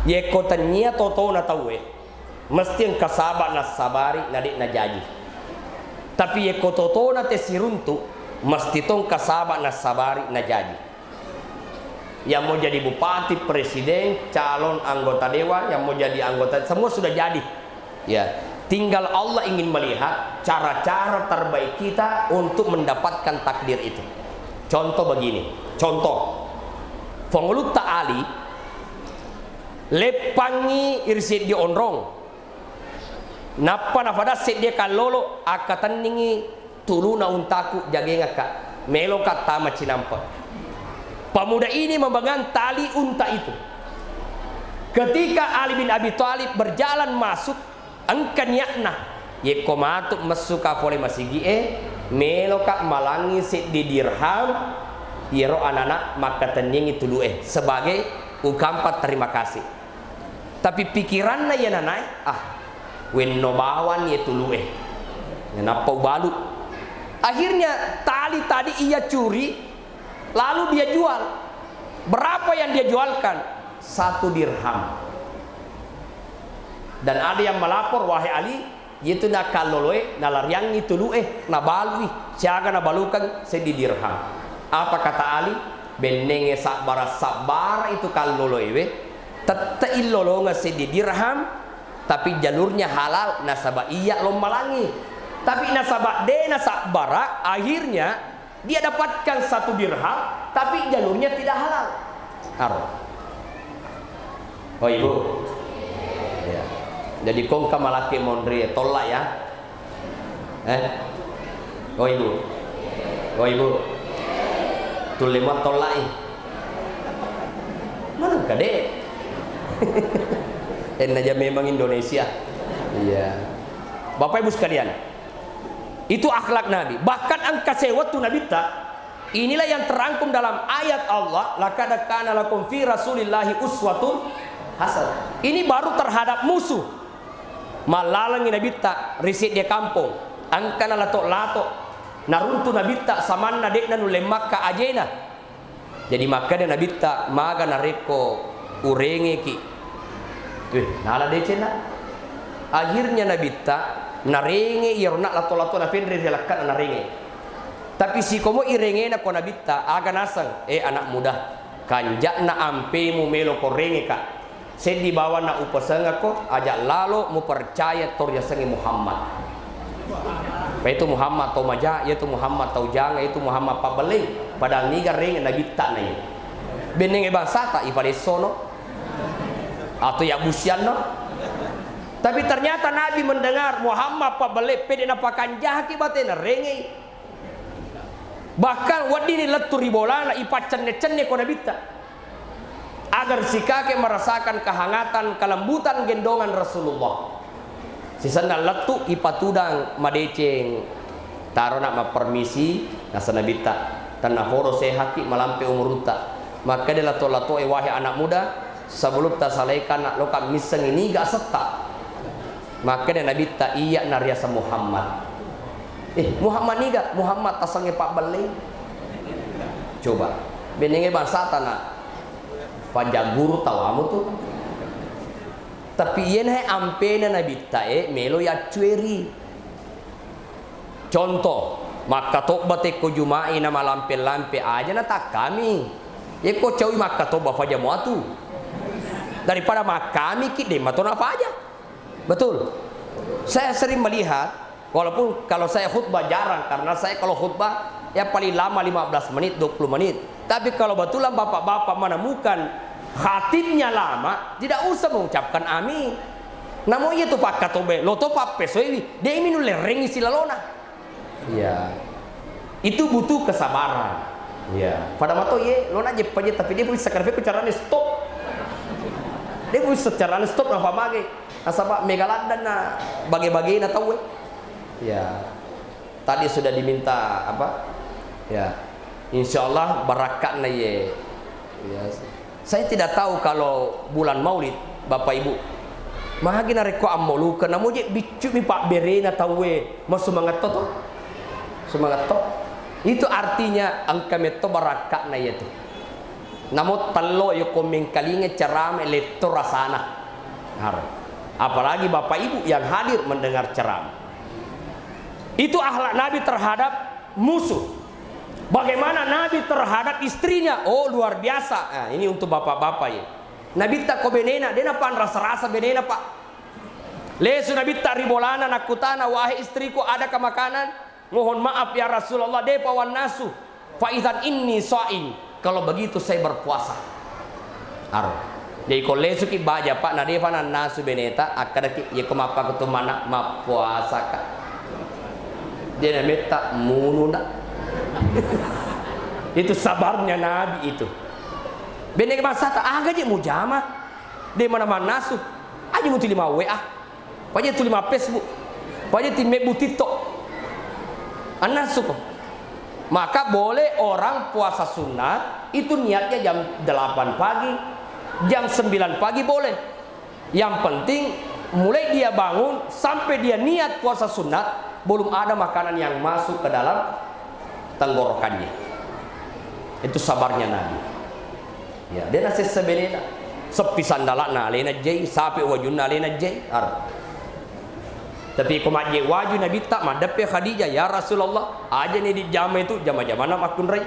Yekko tennia totona tauwe, mesti engka saba' nassabari na de' najaji. Tapi yekko totona te siruntu, mesti to engka saba' nassabari najaji. Yang mau jadi bupati, presiden, calon anggota dewan, yang mau jadi anggota, semua sudah jadi. Ya, tinggal Allah ingin melihat cara-cara terbaik kita untuk mendapatkan takdir itu. Contoh begini, contoh. Pangulutta Ali leppangi ri seddi onrong. Nappa nafada seddi kallolo, akkatenningi tuluna untaku, jagengakka, meloka tama cinampe. Pemuda ini memegang tali unta itu. Ketika Ali bin Abi Thalib berjalan masuk, engka niatna, yekko matu messuka pole masigi'e, meloka malangi seddi dirham, iyaro anana makkatenningi tulu'e sebagai ungkapan terima kasih. Tapi pikiranna iya nanae, ah, wenno bawang iye tulu'e. Nappa ubalu. Akhirnya tali tadi ia curi, lalu dia jual. Berapa yang dia jualkan? Satu dirham. Dan ada yang melapor, "Wahai Ali, iyatu nakalloloe, nalariangngi tulu'e, nabalui, siaga nabalukeng seddi dirham." Apa kata Ali? "Bennenge sabbara-sabbara itu kalloloewe, tette'i lolongeng seddi dirham, tapi jalurnya halal, nasaba iya lommalangi. Tapi nasaba de' nasabbara, akhirnya dia dapatkan satu dirham, tapi jalurnya tidak halal." Aro. Oh, Ibu. Ya. Jadi kongka malaki monri tolla ya. Eh? Oh, Ibu. Oh, Ibu. Tulle mattollai. Mana kade? Enna aja memang Indonesia. Iya. Bapak Ibu sekalian, itu akhlak Nabi. Bahkan engka sewettu Nabitta, inilah yang terangkum dalam ayat Allah, "Laqad kana lakum fi Rasulillahi uswatun hasanah." Ini baru terhadap musuh. Mallalengngi Nabitta ri seddi kampong, engkana lato-lato, naruntu Nabitta samanna de'na nulle makka ajena. Jadi makkeda Nabitta, "Maga narekko urengeki?" Weh, nala decenna. Akhirnya Nabitta narenge iyaro na lato-lato, napenre ri lakkana narenge. Tapi sikomo irengena ko Nabitta, aga naseng, "Eh, anak muda, kanja'na ampemu melo ko rengeka." Seddi bawanna upasengekko, aja lalo mupercaya to riasengnge Muhammad. Pa itu Muhammad tau maja, iya tu Muhammad tau janga, iya tu Muhammad pabbellei. Padahal niga renge Nabitta na iya. Bennenge bangsata, ifalessono. Atau ya busianno. Tapi ternyata Nabi mendengar Muhammad pabbellei, pede napakanjaki batena rengei. Bahkan weddini lettu ri bolana, ipaccenne-cenne ko Nabitta. Agar si kakek merasakan kehangatan, kelembutan gendongan Rasulullah. Sisenna lettu ipatudang madeceng, tarona mappermisi, nasa Nabitta, tenna foro sehaki malampe umurutta. Makkeda lato-latoe, "Wahai anak muda, sebelum tasalaikan nak loka missengi niga asetta." Makkeda Nabitta, "Iya nariaseng Muhammad." "Eh, Muhammad niga?" "Muhammad tasengnge pabbellei." Coba, bennenge bangsata na panjang guru tawamu tu. Tapi iyenae ampena Nabitta e melo yaccueri. Contoh, Makkatobba tekko Juma'i na malampe-lampe aja na takkami. Yekko caui makkatobba faja muatu. Daripada makkami ki de' mato na faja. Betul? Saya sering melihat, walaupun kalau saya khutbah jarang, karena saya kalau khutbah ya paling lama lima belas menit, dua puluh menit. Tapi kalau betulan bapak-bapak menemukan khatibnya lama, tidak usah mengucapkan amin. Namo iya tu fakkatobba, lo to fappesoiwi, de' mi nulle rengngi silalona. Iya. Itu butuh kesabaran. Iya. Pada mato ye, lo na jeppa je, tapi de' bisa karfe ku carane stop. De' bisa carane stop, napa mage. Nasaba mega laddanna bage-bagena tauwe. Iya. Tadi sudah diminta apa? Ya. Insya Allah barakka'na ye. Ya. Saya tidak tahu kalau bulan Maulid, Bapak Ibu. Magi narekko ammaulukeng, namo je biccu mi pabberena tauwe, masumangetto to. Sumangetto. Itu artinya engka metto barakka'na yatu. Namo tello yoko mengkalinga ceramah letto rasana. Har. Apalagi Bapak Ibu yang hadir mendengar ceramah. Itu akhlak Nabi terhadap musuh. Bagaimana Nabi terhadap istrinya? Oh, luar biasa. Nah, ini untuk bapak-bapak ya. Nabitta ko benena, de' napanrasa-rasa benena, Pak. Lesu Nabitta ri bolana, nakkutana, "Wahai istriku, adakah makanan?" "Mohon maaf ya Rasulullah, de'pa wannasu." "Fa idzan inni shaim." "Kalau begitu saya berpuasa." Aro. Jadi ko lesuki baja, Pak, na de'pa nannasu beneta, akkadaki, "Iya ko mappakutu mana mappuasaka." Dia nametta mununa. Itu sabarnya Nabi itu. Bene masata, aga je mujama. De' mana mannasu. Aja mutuli ma W A. Paja tuli ma Facebook. Paja ti mebbu TikTok. Annasu ko. Maka boleh orang puasa sunnah itu niatnya jam delapan pagi, jam sembilan pagi boleh. Yang penting mulai dia bangun sampai dia niat puasa sunat, belum ada makanan yang masuk ke dalam tenggorokannya. Itu sabarnya Nabi. Ya, de' nasessa benena. Seppi sandala'na alena jai, sape wajunna alena jai. Ar. Tapi ko majje waju Nabitta, maddeppe Khadijah, "Ya Rasulullah, aja ni dijama itu jama-jamana makkunrai."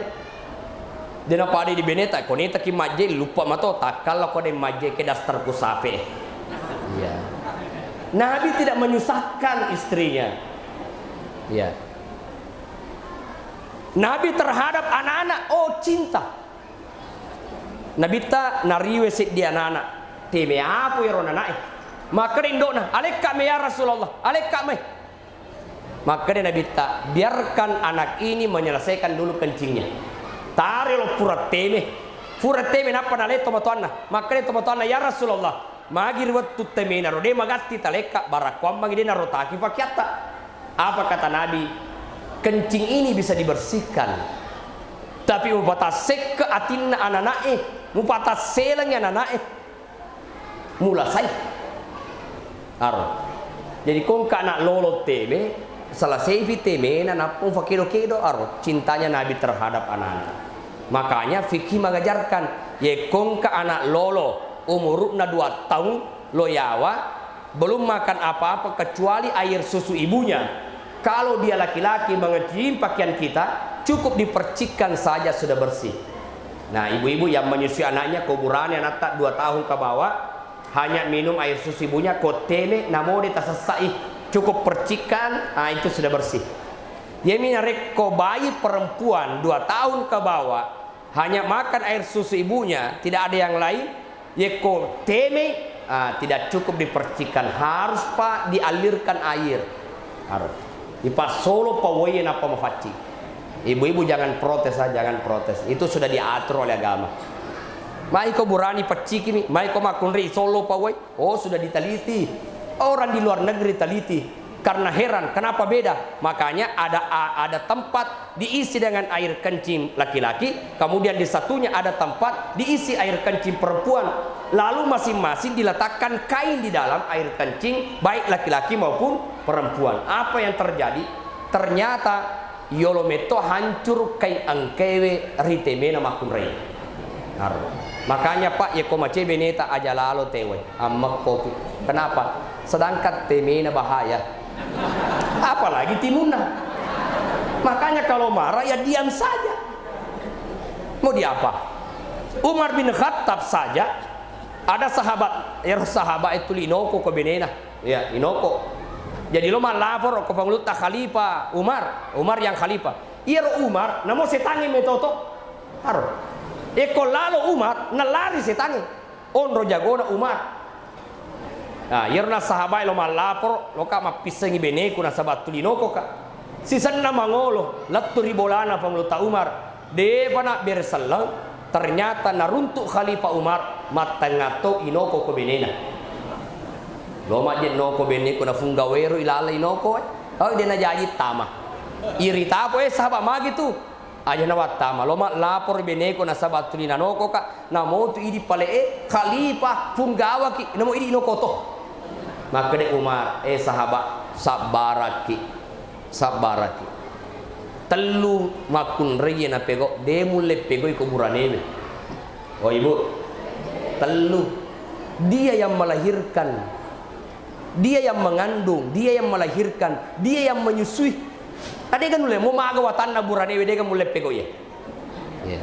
De' napada di beneta, ko netaki majje, luppa mato, takkalla ko de' majje ke daster ku sape. Iya. Nabi tidak menyusahkan istrinya. Iya. Nabi terhadap anak-anak, oh, cinta. Nabitta nariwe seddi anak-anak. Teme apo ero nanae. Makkeda indo'na, "Alekka me ya Rasulullah, alekka me." Makkeda Nabitta, "Biarkan anak ini menyelesaikan dulu kencingnya." Tare lo pura teme. Pura teme nappa nale tomatoanna. Makkeda tomatoanna, "Ya Rasulullah, magi ri wettu temena ro de' magatti talekka, barakkuammangi de' narotaki pakeatta." Apa kata Nabi? "Kencing ini bisa dibersihkan. Tapi mupatassekke atinna anana'e, mupatasselengi anana'e." Mulasai. Aro. Jadi ko engka anak lolo teme, selesaipi temena, nappa mufakedo-kedo, aro. Cintanya Nabi terhadap anak-anak. Makanya fikih mengajarkan, yekko engka anak lolo, umuru'na dua tahun, lo yawa, belum makan apa-apa kecuali air susu ibunya. Kalau dia laki-laki mengencing pakaian kita, cukup dipercikkan saja sudah bersih. Nah, ibu-ibu yang menyusui anaknya, ko burane anatta dua tahun ke bawah, hanya minum air susu ibunya, ko teme, namo de' tasessai, cukup percikkan, ah, itu sudah bersih. Yemi narekko bayi perempuan dua tahun ke bawah, hanya makan air susu ibunya, tidak ada yang lain, yekko teme, ah, tidak cukup dipercikkan, harus, Pak, dialirkan air. Harus. Ipassolo pawai nappa mafaccing. Ibu-ibu jangan protes, ah, jangan protes. Itu sudah diatur oleh agama. Mai ko burani paccikimi, mai ko makkunrai solo pawai. Oh, sudah diteliti. Orang di luar negeri teliti. Karena heran, kenapa beda? Makanya ada, a-, ada tempat diisi dengan air kencing laki-laki, kemudian di satunya ada tempat diisi air kencing perempuan. Lalu masing-masing diletakkan kain di dalam air kencing, baik laki-laki maupun perempuan. Apa yang terjadi? Ternyata yolo metto hancur kai engkewe ri temena makkunrai. Aro. Makanya, Pak, yekko macai beneta aja lalo tewai, ammekkoki. Kenapa? Sedangkan temena bahaya. Apalagi timunna. Makanya kalau marah ya diam saja. Mau diapa? Umar bin Khattab saja, ada sahabat, ero sahabat itu linoko ko benena. Ya, inoko. Jadi lo mallapor ko Pangulutta Khalifah Umar, Umar yang khalifah. Iyaro Umar, namo setangnge metoto. Aro. Eko lalo Umar, nalari setangnge. Onro jagona Umar. Nah, iyaro na sahabae lo mallaporo, loka mappissengi beneku nasaba tulinoko ka. Sisenna mangolo, lettu ri bolana Pangulutta Umar. Depa nabbere selleng, ternyata naruntuk Khalifah Umar, mattengnga to inoko ko benena. Lo majje noko beneku nafungga wero ilala inoko, eh. Oh, de najaji tama. Iritapo, eh, sahabat magi tu. Aja nawattama, lo mallaporo beneku nasaba tuli nanokoka, namotu idi pale'e, khalifah, punggawaki, namo idi nokoto. Makkeda Umar, eh sahabat, sabbarakki, sabbarakki. Tellu makkunraie napego, de mulle pegoi ko buranewe. Oh ibu, tellu. Dia yang melahirkan, dia yang mengandung, dia yang melahirkan, dia yang menyusui. Adega nulle mo maga watanna buranewe dega mulle pegoi. Iya.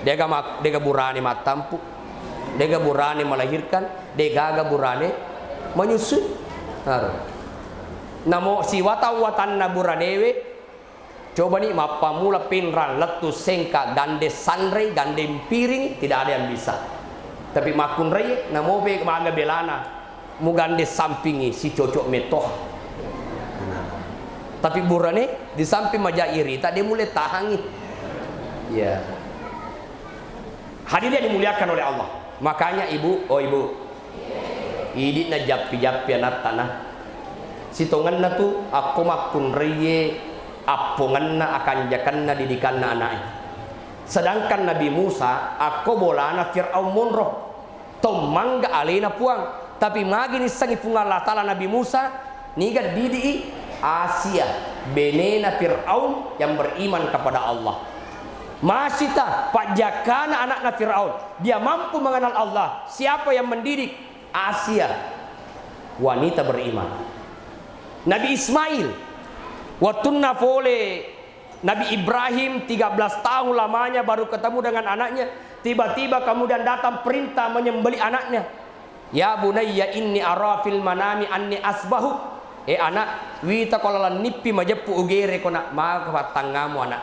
Dega ma-, dega burane mattampu, dega burane melahirkan, degaga burane menyusui. Aro. Namo siwata-watanna buranewe, cobani mappammula pinrang lettu sengka gande sanrei, gande piring, tidak ada yang bisa. Tapi makkunrai, namope maga belana, mugande sampingi si cocok metoha. Tapi burane di samping maja irita, de mulle tahangi. Ya. Hadirin yang dimuliakan oleh Allah. Makanya ibu, oh ibu, idi najappi-jappi anatta na. Sitongenna tu akko makkunraie appongenna, akanjakanna, didikanna ana'e. Sedangkan Nabi Musa akko bolana Fir'aun monro. Tommangga alena Puang, tapi magi nissengngi Puang Allah Taala Nabi Musa, niga didi'i? Asia, benena Fir'aun yang beriman kepada Allah. Masita, pajjakkana anakna Fir'aun. Dia mampu mengenal Allah. Siapa yang mendidik? Asia, wanita beriman. Nabi Ismail, wettunna fole Nabi Ibrahim tiga belas tahun lamanya baru ketemu dengan anaknya. Tiba-tiba kemudian datang perintah menyembelih anaknya. "Ya bunayya inni ara fil manami anni asbahu." Eh anak, witako laleng nippi majeppu ugereko nak, maka pattangamu anak.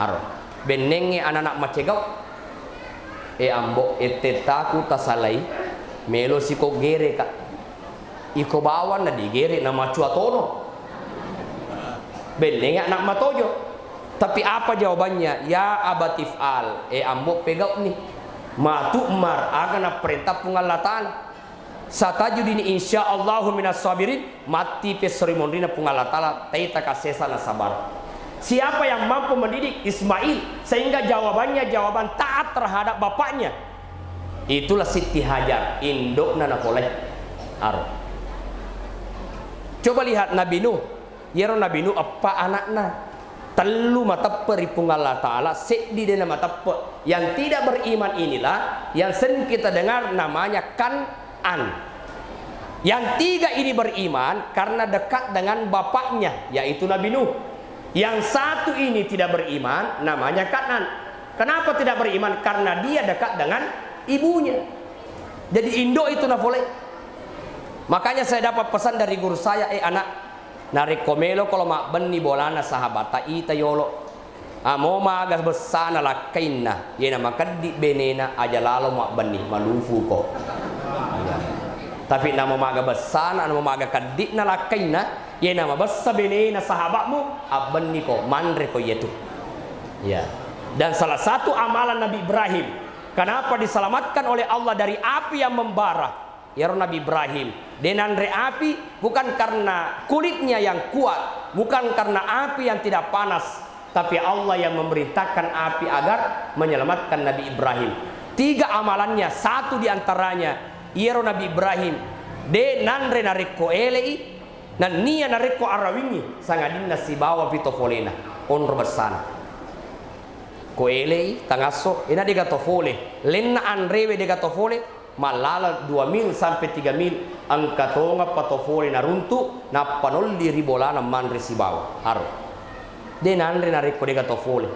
Aro. Bennengnge anak-anak macegau. Eh ambo, ettettaku tasalai, melo siko gereka. Iko bawang na digere na macua tono. Bennengnge anak matojo. Tapi apa jawabannya? "Ya abatif'al, eh ambo pegau'ni. Matu'mar, aga naperintah Puang Allah Taala. Satajudini insya Allahu minas sabirin." Matti pessori monrina Puang Allah Taala, taita kasesa na sabar. Siapa yang mampu mendidik Ismail sehingga jawabannya jawaban taat terhadap bapaknya? Itulah Siti Hajar, indokna napolai. Aro. Coba lihat Nabi Nuh. Iyaro Nabi Nuh eppa anakna. Tellu mateppe ri Puang Allah Taala, seddi dena mateppe. Yang tidak beriman inilah yang sering kita dengar namanya Kan'an. Yang tiga ini beriman karena dekat dengan bapaknya, yaitu Nabi Nuh. Yang satu ini tidak beriman, namanya Kan'an. Kenapa tidak beriman? Karena dia dekat dengan ibunya. Jadi indo itu nafolai. Makanya saya dapat pesan dari guru saya, "Eh anak, narekko meloko lo mabbenni bolana sahabatta, ita yolo. Amo maga bessana lakkainna, yena makeddi benena aja lalo mabbenni, malufuko." Iya. Tapi namo maga bessana, namo maga keddi'na lakkainna, yena mabessa benena sahabatmu, abbenniko, manreko iyatu. Ya. Dan salah satu amalan Nabi Ibrahim, kenapa diselamatkan oleh Allah dari api yang membara? Iyaro Nabi Ibrahim, de nanre api bukan karena kulitnya yang kuat, bukan karena api yang tidak panas, tapi Allah yang memerintahkan api agar menyelamatkan Nabi Ibrahim. Tiga amalannya, satu di antaranya, iyaro Nabi Ibrahim, de nanre narekko elei, nennia narekko arawingngi, sangadinna sibawa pito folena, onro bessana. Ko elei, tangasso, ena dega to fole, lenna anrewe dega to fole, mallala dua mil sampai tiga mil, engka tonga pa to fole naruntu, nappa nolli ri bolana manre sibawa. Aro. De nanre narekko dega to fole.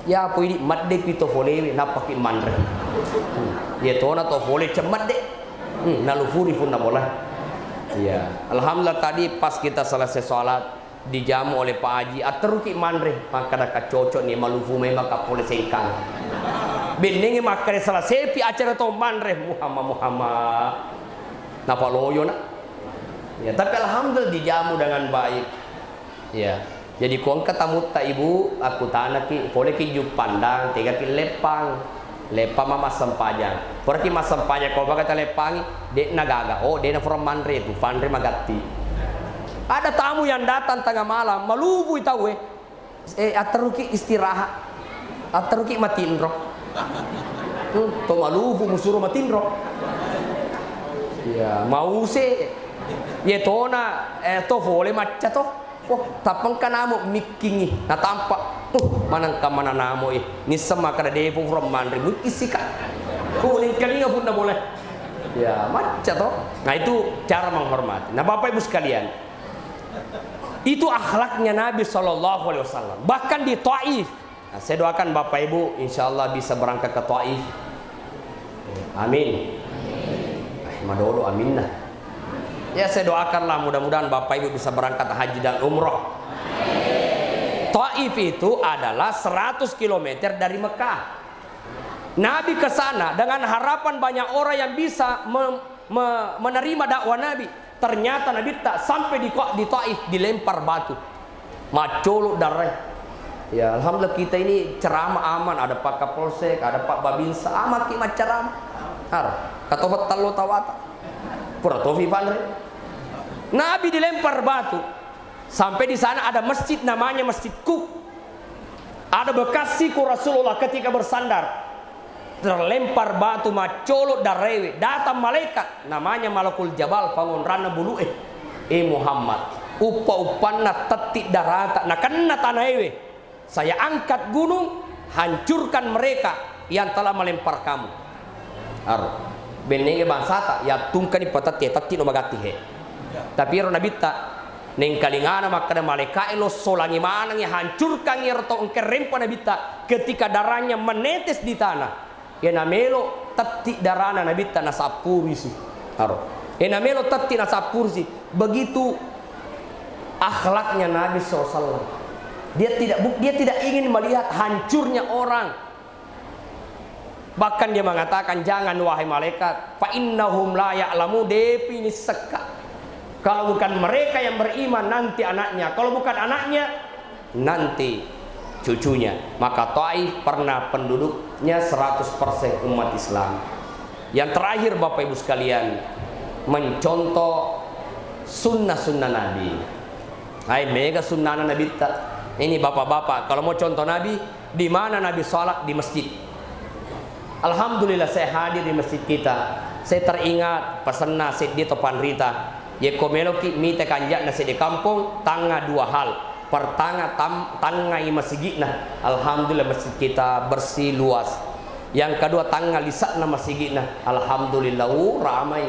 Ya po idi madde pi to folewe, nappaki manre. Hmm. Ye tona to fole cemmedde. Hmm, nalufuri funna bola. Iya. Alhamdulillah tadi pas kita selesai sholat, dijamu oleh Pak Haji, atteruki manre, makkada ka cocok nih malufu memang ka pole sengkang. Bennenge makkada selesepi acara to manre, Muhammad, Muhammad. Napaloyo na. Ya, tapi alhamdulillah dijamu dengan baik. Ya. Jadi ko engka tamutta ibu, akkutanaki, poleki Juppandang, tegaki leppang. Leppang ma massempajang. Poraki massempajang ko baga taleppangi, de'na gaga. Oh, de'na fura manre tu, panre magatti. Ada tamu yang datang tengah malam, malubui tau eh. Eh, atteruki istirahat. Atteruki matinro. Hmm, to malufu musuro matinro. Iya, mause. Ye tona, eh, to fole macca to. Oh, tappa engka namo mikkingi, natampa. Uh, manengka mana namo eh. Nisseng makkada depo fura manre, mikki sika. Oh, nengkalinga funna bola. Ya, macca to. Nah, itu cara menghormati. Nah, Bapak Ibu sekalian, itu akhlaknya Nabi Shallallahu Alaihi Wasallam. Bahkan di Taif, nah, saya doakan Bapak Ibu, insya Allah bisa berangkat ke Taif. Amin. Eh, madodo aminna. Ya, saya doakanlah mudah-mudahan Bapak Ibu bisa berangkat haji dan umroh. Taif itu adalah seratus kilometer dari Mekah. Nabi ke sana dengan harapan banyak orang yang bisa me- me- menerima dakwah Nabi. Ternyata Nabi tak sampai di, di Taif, dilempar batu. Maccolo darah. Ya, alhamdulillah kita ini ceramah aman, ada Pak Kapolsek, ada Pak Babinsa, amaki macceramah. Har, katofa tallo tawata. Pura tofi panre. Nabi dilempar batu. Sampai di sana ada masjid namanya Masjid Kuk. Ada bekas siku Rasulullah ketika bersandar. Terlempar batu maccolo darewe. Datang malaikat namanya Malakul Jabal, pangonranna bulu'e. Eh Muhammad, uppa-uppanna tetti darata nakenna tanaewe. Saya angkat gunung, hancurkan mereka yang telah melempar kamu. Aro. Bennege bangsata, yattungkani patetti, tetti no magatti he. Tapi ero nabitta, nengkalingana makkada malaikae lo solangi manengi, hancurkan ero tau engka rempa nabitta ketika darahnya menetes di tanah. Iyana melo tetti darana nabitta nasappurisi. Aro. Iyana melo tetti nasappurisi. Begitu akhlaknya Nabi sallallahu alaihi wasallam. Dia tidak bu- dia tidak ingin melihat hancurnya orang. Bahkan dia mengatakan, "Jangan wahai malaikat, fa innahum la ya'lamu, depi nissekka. Kalau bukan mereka yang beriman, nanti anaknya. Kalau bukan anaknya, nanti cucunya." Maka Taif pernah penduduknya seratus persen umat Islam. Yang terakhir, Bapak Ibu sekalian, mencontoh sunnah-sunnah Nabi. Hai, mega sunnana Nabitta. Ini bapak-bapak, kalau mau contoh Nabi, di mana Nabi sholat? Di masjid. Alhamdulillah, saya hadir di masjid kita. Saya teringat pesanna seddi to panrita. Yekko meloki mita kanja'na seddi kampong, tanga dua hal. Pertama, tam- tangai masigi'na. Alhamdulillah, masjid kita bersih, luas. Yang kedua, tanga lisa'na masigi'na. Alhamdulillah, uh, ramai.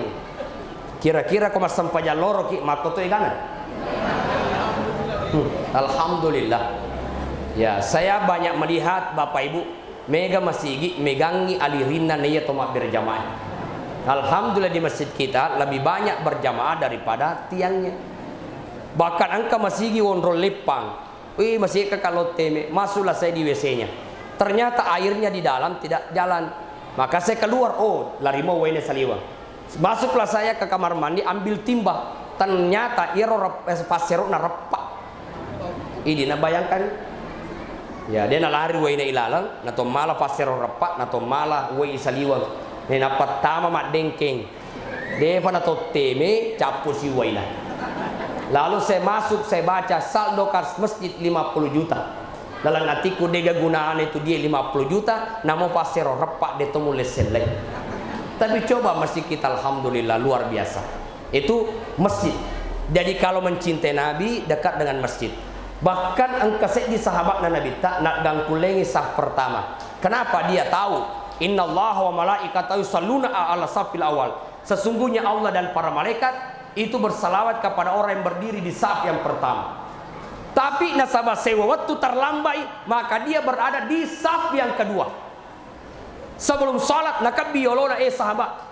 Kira-kira ko massempajang loroki, makkotoi gana? Hmm, alhamdulillah. Ya, saya banyak melihat Bapak Ibu, mega masigi, megangi alirinna naiya to mabbere jamaah. Alhamdulillah di masjid kita lebih banyak berjamaah daripada tiangnya. Bahkan engka masigi wonrong leppang. Wih, masih ke kalau teme, masuklah saya di W C-nya. Ternyata airnya di dalam tidak jalan. Maka saya keluar, oh, lari mau wainna saliweng. Masuklah saya ke kamar mandi, ambil timba. Ternyata iyaro rep- eh, passerona reppa. Idi na bayangkan. Ya, de nalari wainna ilaleng, na to mala passero reppa, na to mala wai saliweng. Ne nappa tama maddengkeng. Defa na to teme, cappu si wainna. Lalu saya masuk, saya baca saldo kas masjid lima puluh juta. Dalam hatiku, dega gunana itu dia lima puluh juta, namo passero reppa de to mulle sellai. Tapi coba masjid kita, alhamdulillah, luar biasa. Itu masjid. Jadi kalau mencintai Nabi, dekat dengan masjid. Bahkan engka seddi sahabatna Nabitta, naggangkulengi saf pertama. Kenapa? Dia tahu, "Innallaha wa malaikatahu yusalluna ala safil awal." Sesungguhnya Allah dan para malaikat itu bersalawat kepada orang yang berdiri di saf yang pertama. Tapi nasaba sewa wettu terlambai, maka dia berada di saf yang kedua. Sebelum salat, nakebbi yolona, "Eh, sahabat,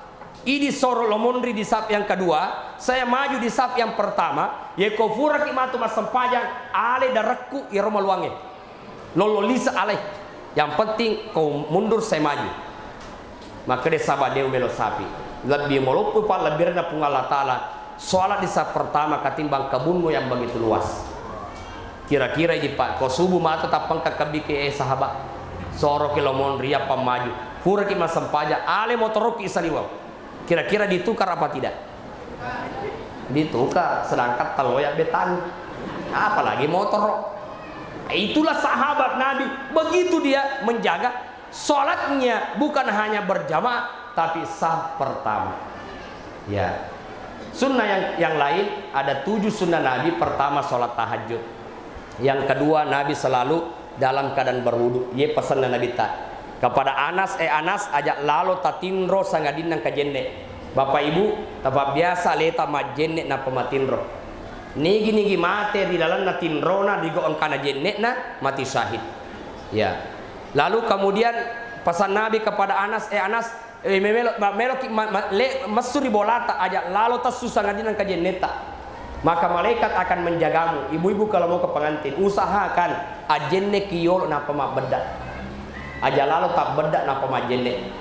idi soro lo monri di saf yang kedua, saya maju di saf yang pertama, yeko furaki matu massempajang, ale darekku iyaro maluangnge. Lollo lise ale. Yang penting kau mundur, saya maju." Makkeda sahabat, "De' umelo sapi. Lebbi maloppo pallebbirenna Puang Allah Ta'ala salat di saf pertama katimbang kebunmu yang begitu luas." Kira-kira idi, Pak, ko subuh matu tappengka kebbiki, eh, sahabat. Soroki lo monri, apa maju. Furaki massempajang, ale motoroki saliweng. Kira-kira ditukar apa tidak? Ditukar, sedangkan teloya betang. Apalagi motoro. Itulah sahabat Nabi, begitu dia menjaga salatnya, bukan hanya berjamaah, tapi saf pertama. Ya. Sunnah yang, yang lain, ada tujuh sunnah Nabi. Pertama, salat tahajud. Yang kedua, Nabi selalu dalam keadaan berwudu. Ye pesanna Nabitta. Kepada Anas, "Eh Anas, aja lalo tatinro sangadinna engka jenne'." Bapak Ibu, tapabbiasa aleta majjenne' nappa matinro. Nigi-nigi mate ri lalenna tinrona, digo engkana jenne'na, mati syahid. Ya. Lalu kemudian pesan Nabi kepada Anas, "Eh Anas, eh, memelo-, ma-, meloki ma-, ma-, le-, messu ri bolata, aja lalo tassu sangadinna engka jenneta. Maka malaikat akan menjagamu." Ibu-ibu, kalau mau ke pengantin, usahakan ajjenneki yolo nappa mabbedda. Aja lalo tabbedda nappa majjenne.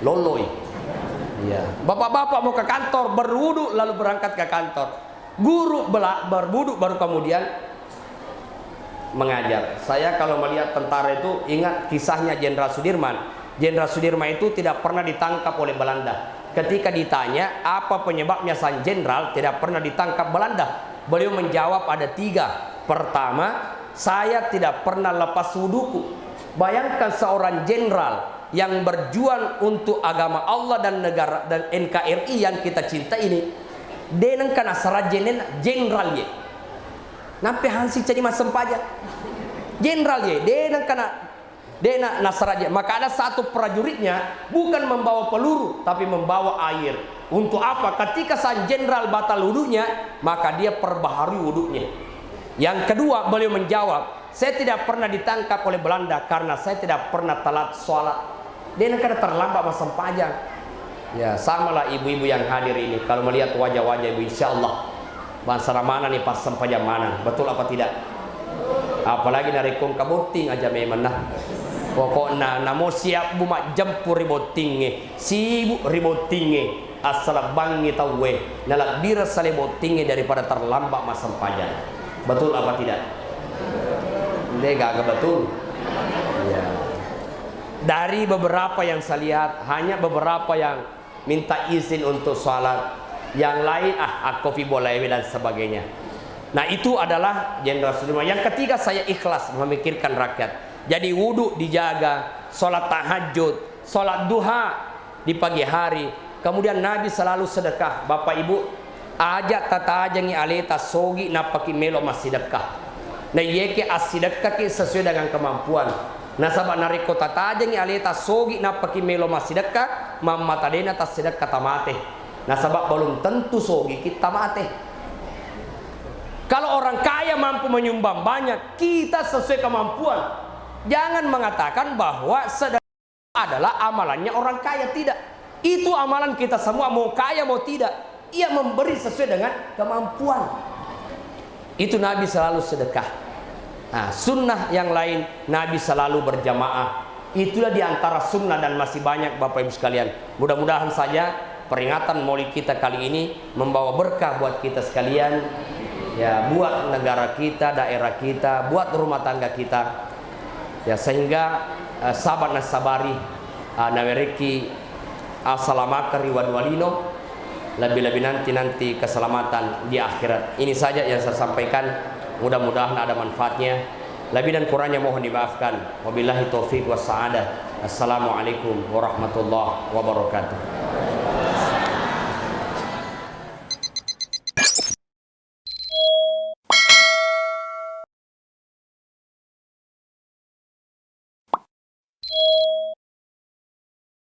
Lolloi. Iya. Bapak-bapak mau ke kantor, berwudu lalu berangkat ke kantor. Guru bela-, berwudu baru kemudian mengajar. Saya kalau melihat tentara itu ingat kisahnya Jenderal Sudirman. Jenderal Sudirman itu tidak pernah ditangkap oleh Belanda. Ketika ditanya, "Apa penyebabnya sang jenderal tidak pernah ditangkap Belanda?" Beliau menjawab, "Ada tiga. Pertama, saya tidak pernah lepas wuduku." Bayangkan seorang jenderal yang berjuang untuk agama Allah dan negara dan N K R I yang kita cinta ini, de' nengka nasara jenen-, jenderal ye. Nampe hansi jadi massempajang. Jenderal ye, de' nengka na-, de' na-, nasara je. Maka ada satu prajuritnya bukan membawa peluru, tapi membawa air. Untuk apa? Ketika sang jenderal batal wudunya, maka dia perbaharui wudunya. Yang kedua, beliau menjawab, "Saya tidak pernah ditangkap oleh Belanda karena saya tidak pernah telat sholat." De' nengka terlambat massempajang. Ya, samalah ibu-ibu yang hadir ini. Kalau melihat wajah-wajah ibu, insya Allah, bangsa maneng ni passempajang maneng. Betul apa tidak? Apalagi narekko engka botting aja memang nah. Pokokna, namo siap bu majjempu ri bottingnge, sibuk ri bottingnge. Assalebbangngi tauwe, nalebbireng sale bottingnge daripada terlambat massempajang. Betul apa tidak? De' gaga betul. Ya. Dari beberapa yang saya lihat, hanya beberapa yang minta izin untuk sholat, yang lain, "Ah, akkofi bolaewe," dan sebagainya. Nah, itu adalah Jenderal Sudirman. Yang ketiga, saya ikhlas memikirkan rakyat. Jadi, wudu dijaga, sholat tahajud, sholat duha, di pagi hari. Kemudian Nabi selalu sedekah. Bapak Ibu, aja tatajengi aleta sogi nappaki melo massidekka. Naiyeke assidekkaki sesuai dengan kemampuan. Nasaba narekko tatajengi aleta sogi nappaki melo massidekka, mammata dena tassidekka tamate. Nasaba belum tentu sogi kita mate. Kalau orang kaya mampu menyumbang banyak, kita sesuai kemampuan. Jangan mengatakan bahwa sedekah adalah amalannya orang kaya, tidak. Itu amalan kita semua, mau kaya mau tidak, ia memberi sesuai dengan kemampuan. Itu Nabi selalu sedekah. Nah, sunnah yang lain, Nabi selalu berjamaah. Itulah di antara sunnah dan masih banyak, Bapak Ibu sekalian. Mudah-mudahan saja peringatan Maulid kita kali ini membawa berkah buat kita sekalian, ya, buat negara kita, daerah kita, buat rumah tangga kita. Ya, sehingga, eh, sahabat nasabari, eh, nawerekki asalamakeng ri wanuwa lino, lebih-lebih nanti-nanti keselamatan di akhirat. Ini saja yang saya sampaikan. Mudah-mudahan ada manfaatnya. Lebih dan kurangnya mohon dimaafkan. Wabillahi taufiq was sa'adah. Assalamualaikum warahmatullahi wabarakatuh.